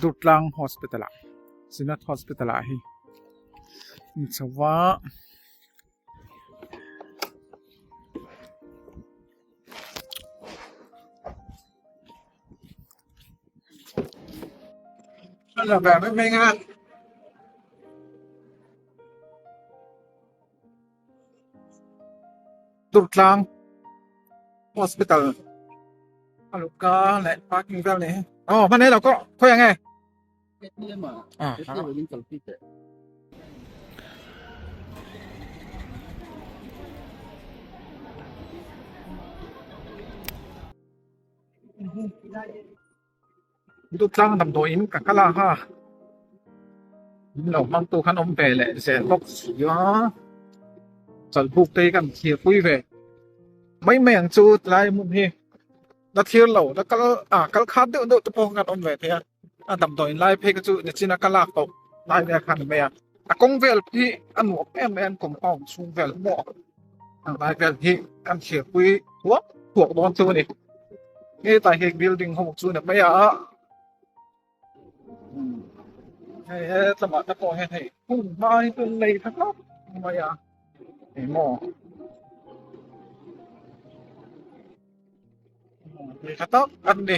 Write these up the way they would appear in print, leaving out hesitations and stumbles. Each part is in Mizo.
Durtlang hospital ah Synod hospital ah hi in chho va. Durtlang hospital a luhka leh parking vel ni hi aw hman he lo kawh khawi ang e Durtlang damdawiin ka kal a ha min lo hmang tu khan awm ve leh zel bawk si a chawlhbuk te hi kan thlir pui ve mai mai ang chu tlai hmun hi la thlir lo la kal ah kal khat deuh deuh te pawh khan awm ve thei a a damdawiin lai phei kha chu nichin a ka lak tawh lai vel khan a ni mai a a kawng vel hi a nuam em em compound chhung vel maw a lai vel hi kan thlir pui thuak thuak dawn chu a ni hetlai hi building ho chu a ni mai a hei hetlamah te pawh hian hei hmun hma hi chu an nei tha khawp mai a eng maw nei tha tak an ni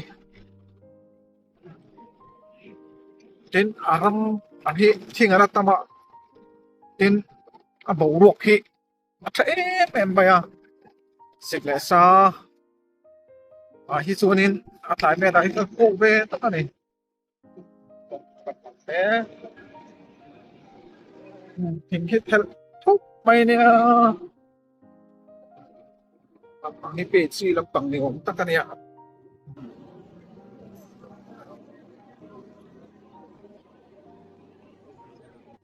tin a ram ang hi thing a la tam a tin a boruak hi a tha em em mai a sik leh sa ah hi chuanin a tlai vel ah hi chuan pawh ve tak a ni thing hi phelh thup mai ania lampang hi page chi lampang ni awm tak a nia.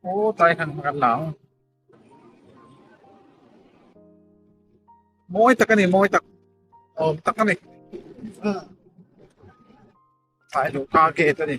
Aw tlai han kan la ang. Mawi tak a ni mawi tak awm tak a ni. Tlai luhka gate a ni.